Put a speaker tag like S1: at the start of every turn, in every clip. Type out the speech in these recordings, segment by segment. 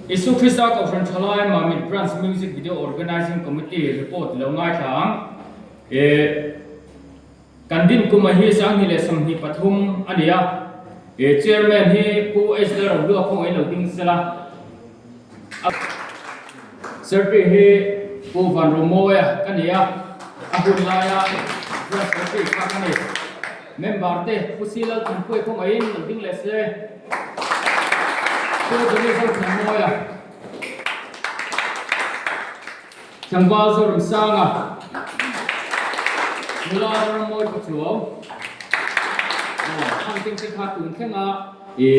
S1: Isu Krista Kohhran Thalai Mamit Branch Music Video Organizing Committee report lo ngaithla ang. E Kan din kuma hi 2023 a ni a, e Chairman hi Pu H Lalrohlua khawngaih lo ding sela. A Secretary hi Pu Vanromawia ka ni a, a hun laia Branch Secretary kha ka ni. Member te Pu Si Lalthanpuia khawngaihin lo ding leh se. Pu Johnny Zothanmawia. Tlangval Zoramsanga, Nula Zorammawi Pachuau, aw khang teng te kha tun thlenga i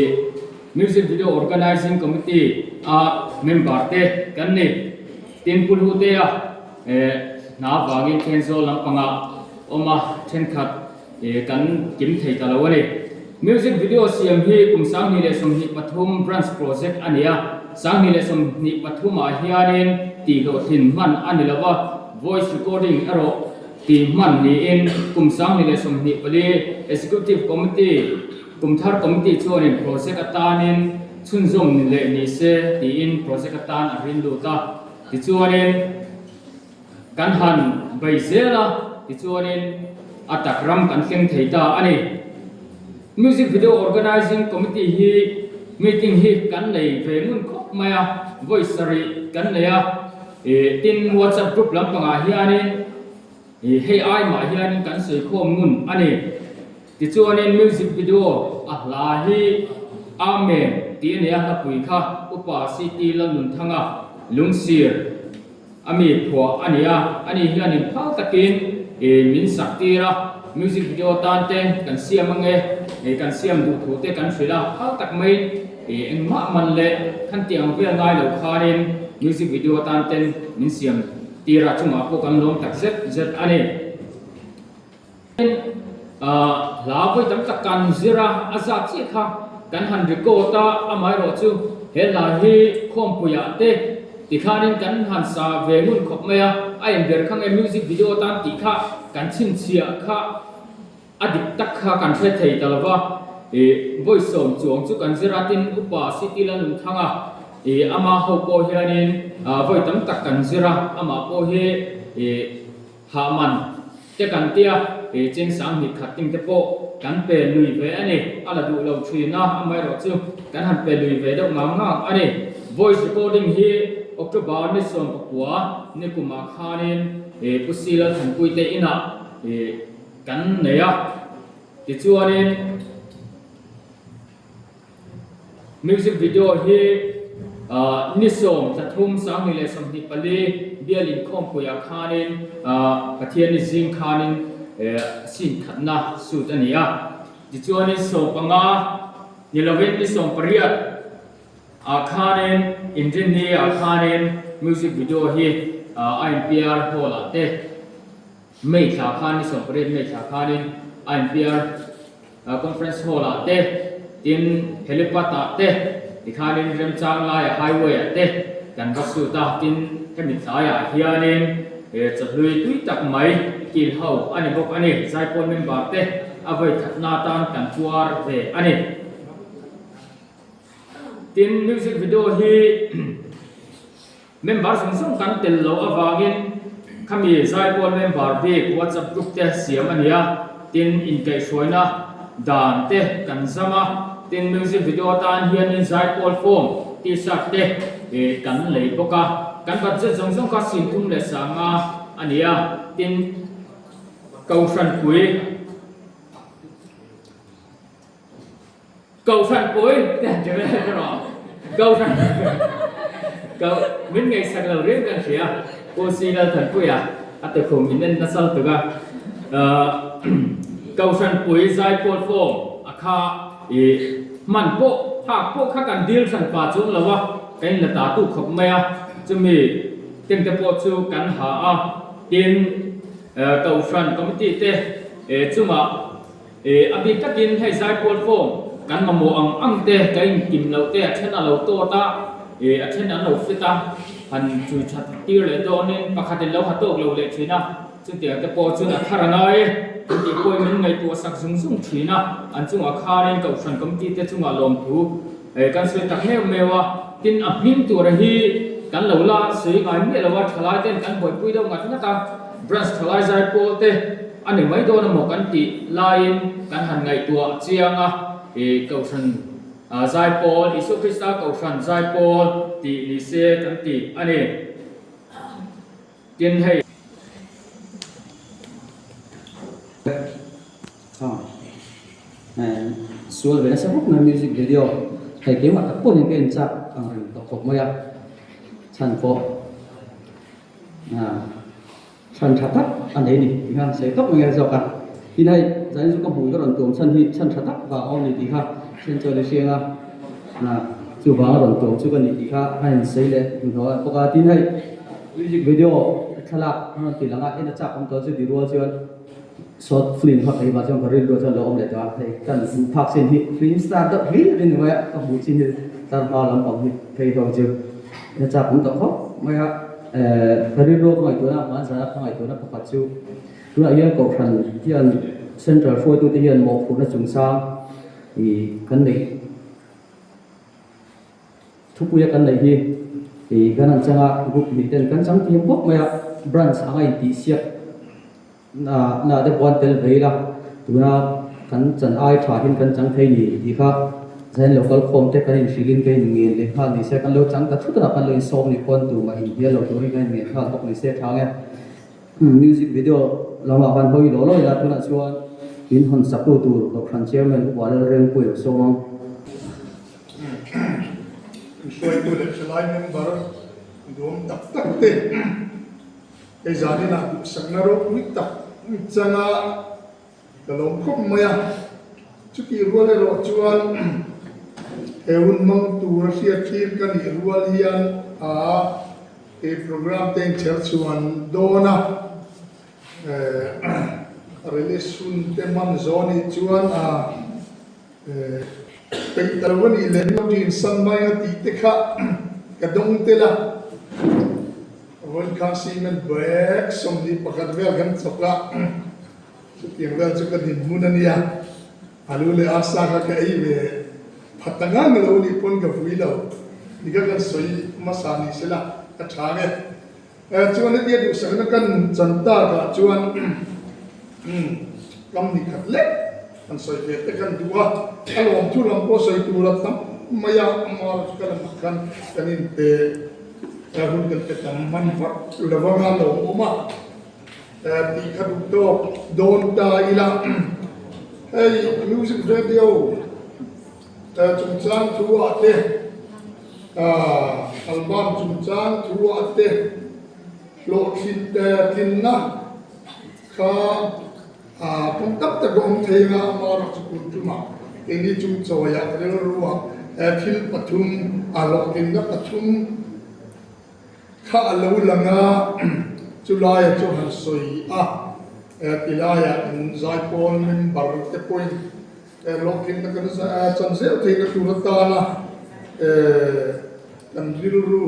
S1: Music Video Organizing Committee a member te kan ni. Tin Pu Hlutea hna vangin Thenzawl lampangah awm a thenkhat kan kim thei ta lo a ni. Music video siam hi kum 2023 branch project a ni a, 2023 ah hianin tihhlawhtlin hman a ni lo a, voice recording erawh tih hman niin kum 2024 Executive Committee Kumthar Committee chuanin project atanin chhunzawm ni leh ni se tiin project atan a rin lut a, tichuanin Kan han bei zel a, tichuanin a tak ram kan thleng thei ta a ni. Music Video Organizing Committee hi meeting hi kan nei ve ngun khawp mai a, vawi sarih kan nei a, ih tin WhatsApp group lampangah hianin ih hei ai mah hianin kan sawi khawm ngun a ni. Tichuanin music video a hla hi Amen tih a ni a, hlapui kha Upa CT Lalnunthanga lungsir a mi phuah a ni a, ani hianin phal takin min sak tir a, music video tan te kan siam ange, kan siam duh thu te kan hrilh a, phal tak maiin engmah man leh khan tih ang vel ngai lo khanin music video tan ten min siam tir a, chungah pawh kan lawm tak zet zet a ni. Hla vawi tam tak kan zir a, a zat chiah kha kan han record a, amaherawh chu he hla hi khawmpuiah te tikhanin kan han sa ve ngun khawp mai a, a inber kha nge music video atan tih kha kan chhinchhiah kha a dik tak kha kan hre thei ta lo va, ih vawi sawm chuang chu kan zir a, tin upa City Lalnunthanga ih ama ho pawh hianin vawi tam tak kan zir a, amah pawh hi ih. Hah man te kan tia, he cheng 2000 ting te pawh kan pe lui ve a ni. A la duh lo thin a, amaherawh chu kan han pe lui ve deuh ngang ngang a ni. Voice recording hi October ni 19 ni kumah khanin Pu Si Lalthanpui te inah kan nei a, tichuanin, Music video hi ni 13 2024 bial inkhawmpuiah khanin Pathianni zing khanin scene khatna shoot a ni a. Tichuanin 15 ni lovin ni 18 ah khanin Inrinni ah khanin music video hi INPR hall ah te May thla khan ni 18 May thla khanin INPR Conference Hall ah te, tin Helipad ah te, tikhanin remchang laiah Highway ah te kan va shoot a, tin hemi tlaiah hianin chawhlui tui tak mai kil ho a ni bawk a ni, Zaipawl member te a vawi thatna atan kan puar ve a ni. Tin music video hi Member zawng zawng kan tel loh avangin khami Zaipawl member bik WhatsApp group te siam a ni a, tin inkaihhruaina dan te kan zam a, tin music video atan hianin Zaipawl form t-shirt te kan lei bawk a, kan budget zawng zawng kha 35,000 a ni a, tin Kohhranpui. Kohhran pawi te han ti vel erawh Kohhran ko min ngaihsak lo riau kan hria Pu Si Lalthanpuia a ti khum in en nasa lutuk a Kohhran pui zaipawl form a kha i hman pawh hak pawh kha kan dil hran pa chuang lo a kan in la ta tu khawp mai a chumi teng te pawh chu kan ha a tin Kohhran committee te chungah E, a bik takin hei zaipawl form kan mamawh ang ang te ka inkim loh te a then a lo tawt a, e, a then an lo fit a, han chui that tir leh dawnin pakhatin lo ha tawk lo leh thin a, chutiang te pawh chuan a thar a ngai e, an tih pawhin min ngaihtuah sak zung zung thin a, an chungah khanin Kohhran Committee te chungah lawmthu. Kan sawi tak meuh meuh a, tin a hming tura hi kan lo la sawi ngai miah lo a, thalai ten kan buaipui deuh ngat ngat a, branch thalai zai pawl te a ni mai dawn emaw kan tih laiin kan han ngaihtuah chiang a, Kohhran zai pawl, Isua Krista Kohhran zai pawl tih ni se kan ti a ni. Tin hei.
S2: Sual ve nasa khawp mai music video hei keimah tak pawh hian ka en chak ang reng tawh khawp mai a chhan pawh chhan tha tak a nei ni tih kha sawi tawp mai nge zawk a tin hei zanin chu ka hmui ka rawn tuam chhan hi chhan tha tak vang a awm ni tih kha then chuan i hriang a chuvang a rawn tuam chu ka ni tih kha a insawi leh hnuhnawh bawk a tin hei music video thlalak a rawn ti lang a en a chak awm tawh chu ti rual chuan. Short film kha keimah chuan ka rilru chuan lo awm leh tawh a, hei kan hmuh phak chin hi film star deuh hlir in mai a, ka hmuh chin hi tlar hma lampang hi phei ho chu ina chak awm tawh khawp mai a, eh ka rilru ka ngaihtuahna hmanzana ka ngaihtuahna pakhat chu tunah hian kohhran hian central hruaitute hian mawhphurhna chungchang ih kan neih. Thupuia kan neih hi ih kan han chang a, group hnih ten kan chang thiam khawp mai a, branch anga intihsiak na na te pawh an tel ve ila, tuna kan chan ai tha hin kan chang thei ni tih kha zain lo kal khawm te kan inhrilhin ka inngen leh nghal ni se, kan lo chang ta thut a, kan lo insawm nih pawn tumah inhnial lo turin kan inngen nghal bawk ni se thang e. Music video lamah khan hawi law law ila tunah chuan min hawn sak tu tur Kohhran Chairman Upa Lalrengpuii lo sawm ang.
S3: Hruaitu leh thalai member duam tak tak te hei zaninah duhsakna ropui tak changa ka lawm khawp mai a. Chutih rual erawh chuan he hun hmang tura hriattir ka nih rual hian a he program te inchher chhuan dawn a, release hun te hman zawh anih chuan a. Peih ta lo a nih leh Notin Sanmainga tih te kha ka dawng tel a, vawinkhan cement bag 21 vel kan chawk a, chutiang vel chu ka dinhmun a nia, alu leh arsa kha ka ei ve phat ang ang lo nih pawn ka vui lo, ni kha kan sawi hmasa ni sela ka tha nge. Chuan hetia duhsakna kan chan takah chuan kam ni khat lek kan sawi ve te kan duh a, a lawmthu lam pawh sawi tur a tam mai a, amah ka lamah khan kan inpe hun kan pe tam hman vak lo anga lo awm a tih kha duh tawk dawn ta ila hei music video chungchang thu ah te Album chungchang thu ah te hlawhtlin tlinna kha pawm tak tak a awm thei anga amaherawh chu kun tumah keini chung chawiah rilruah thil pathum a hlawhtlinna pathum kha a lo lang a, chulaia chu han sawi a tilaiah kan zaipawl member te pawhin Hlawhtlinna kan chan zel theihna tur atana kan rilru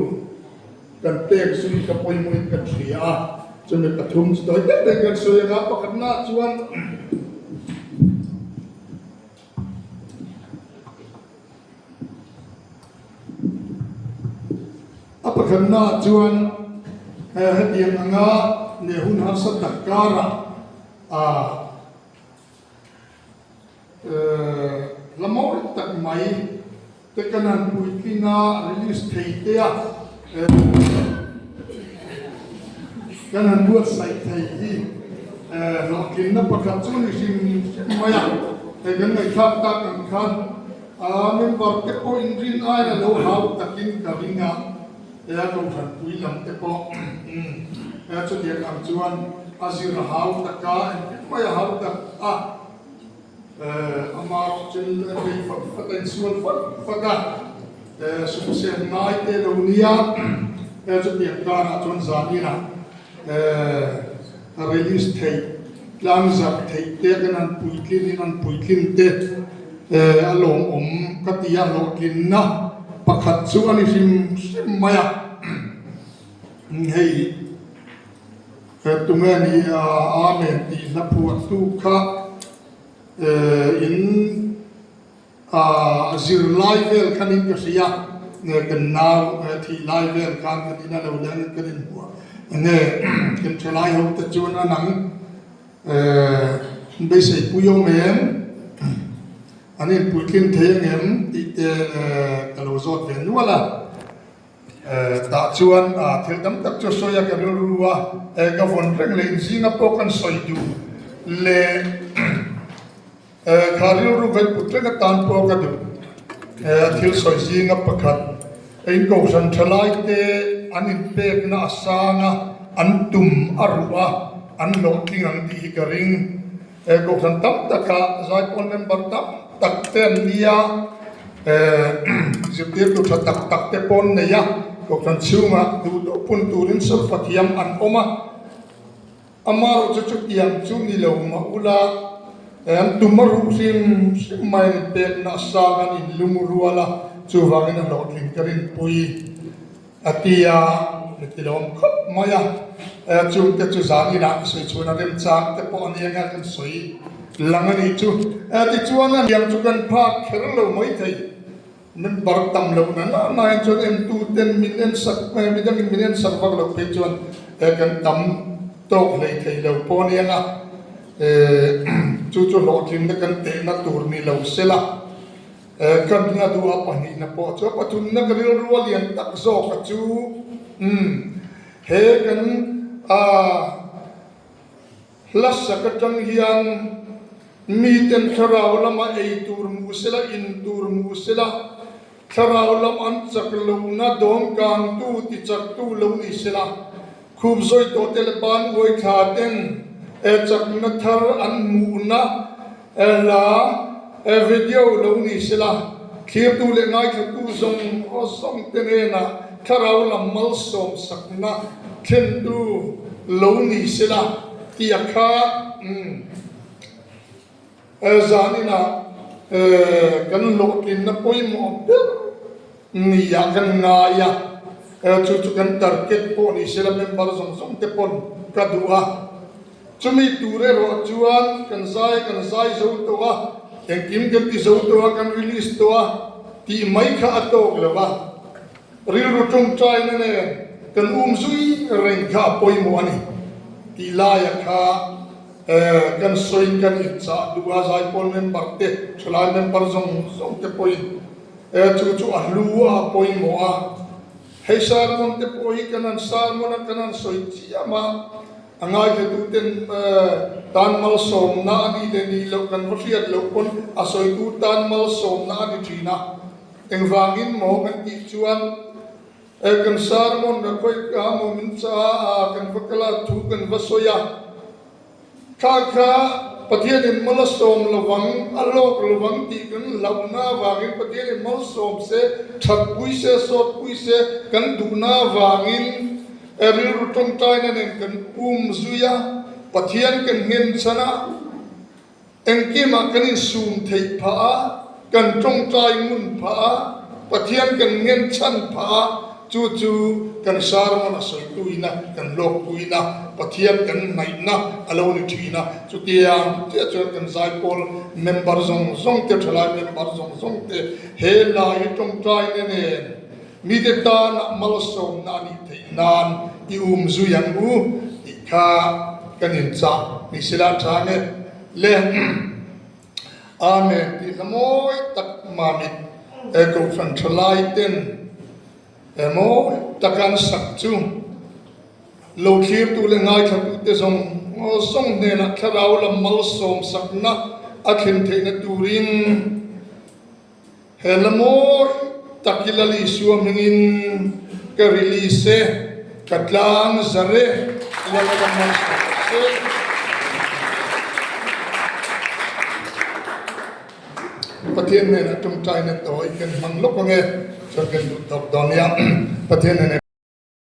S3: kan pek zui kha pawimawhin kan hria a, chumi pathum chu tawi deuh deuhin kan sawi ang a, pakhatnaah chuan a pakhatnaah chuan hetiang anga leh hun harsa tak karah a Hla mawi tak mai te kan han puitling a, release thei te a, kan han buatsaih thei hi hlawhtlinna pakhat chu ni hrim hrim mai a, hei kan ngaihthlak tak ang khan member te pawh inrin aia lo hau takin ka ring a. He a kohhranpui lam te pawh chutiang ang chuan a zir a hau tak a, engtin mai a hau tak a, ama erawh chu a bei fat fat a, insual fat fat a, sumsem ngai te lo nia, chutiang karah chuan zaninah a release theih, tlangzarh theih te kan han puitlin in an puitlin te a lawmawm ka ti a, hlawhtlinna pakhat chu a ni hrim hrim mai a, hei tunge ni Amen tih hla phuahtu kha in. A zirlai vel khanin ka hria, nge kan nau thih lai vel khan kan ina lo lengin kan inhmuh a, nge kan thalai ho te chuan a nang beisei pui awm em, an inpuitlin thei angem tih te ka lo zawt ve nual a. Tah chuan thil tam tak chu sawi a ka rilru a, ka vawn reng leh inzinga pawh kan sawi duh leh. Kha rilru kan put reng atan pawh ka duh. Thil sawi zinga pakhat, in kohhran thalaite an inpekna a sang a, an tum a ruh a, an hlawhtling ang tih hi ka ring. Kohhran tam taka zaipawl member tam tak te an nia, zirtirtu tha tak tak te pawh an nei a, kohhran chhungah duh duh pun turin solfa thiam an awm a. Amaherawh chu chutiang chu ni lo mah ula, an tum a ruh hrim hrim mai an inpekna a sang an inlum rual a, chuvangin a hlawhtling ka rinpui a ti a, mi ti lawm khawp mai a. Chungte chu zan inah sawi chhun a remchang te pawh a ni anga kan sawi lang a nih chu. Tichuan a hliam chu kan phak kher lo maithei. Member tam loh na na na in chuan entu ten min en sak mi dangin min en sak vak loh phei chuan kan tam tawk hlei thei lo pawh a ni ang a, chu chu hlawhtlinna kan tehna tur ni lo se la, kan hla duh a pahnihna pawh chu a pathumna ka rilru a lian tak zawk a chu umm he kan aaa. Hla sak atang hian miten thlarau lama ei tur hmu sela, in tur hmu sela, thlarau lam an chak lohna dawmkangtu tichaktu lo ni sela, khup zawi tawh te leh ban uai thla ten e chakna thar an hmuhna hla video lo ni sela, thlirtu leh ngaithlatu zawng zawng te hnenah thlarau lam malsawm sakna thlentu lo ni sela tih a kha zaninah kan hlawhtlinna pawimawh ber nia kan ngai a, chu chu kan target pawh ni sela member zawng zawng te pawn ka duh a. Chumi tur erawh chuan kan zai kan zai zo tawh a, engkim kan ti zo tawh a, kan release tawh a tih mai kha a tawk lo a, rilru tawngtaina nen kan um zui reng kha a pawimawh a ni tih laia kha kan sawi kan inchah duh a, zaipawl member te, thalai member zawng zawng te pawhin chu chu a hlu a, a pawimawh a, hei sermon te pawh hi kan han sermon a, kan han sawi chiam a. A ngaithlatuten tan malsawmna a nih leh nih loh kan va hriat loh pawn a sawitu tan malsawmna a ni thin a. Engvangin maw kan tih chuan kan sermon a khawi ka maw min cha a, kan va kal a, thu kan va sawi a. Thla kha Pathianin mal a sawm lovang, a lawk lovang tih kan hlauhna avangin Pathianin malsawm se, thatpui se, sawtpui se kan duhna avangin Rilru tawngtaina nen kan um zui a, Pathian kan nghen chhan a, engkimah kan insum theih phah a, kan tawngtai ngun phah a, Pathian kan nghen chhan phah a, chu chu kan sermon a sawituina, kan hlawkpuina, Pathian kan hnaihna a lo ni thin a. Chutiang chiah chuan kan zaipawl member zawng zawng te, thalai member zawng zawng te he lai hi tawngtaina nen, Mite tana malsawmna a nih theih nan i um zui ang u tih kha kan inchah ni sila tha nge le. Amen tih hla mawi tak mamit e Kohhran thalai ten e mawi taka an sak chu lo thlirtu leh ngaithlatute zawng zawng hnenah thlarau lam malsawm sakna a thlen theihna turin He la mawi tak hi Lal Isua hmingin ka release e, ka tlang zar e, Lalpa malsawm rawh se. Pathian hnenah tawngtaina tawi kan hmang lawk ang e, chuan kan duh tawk dawn nia. Pathian hnenah.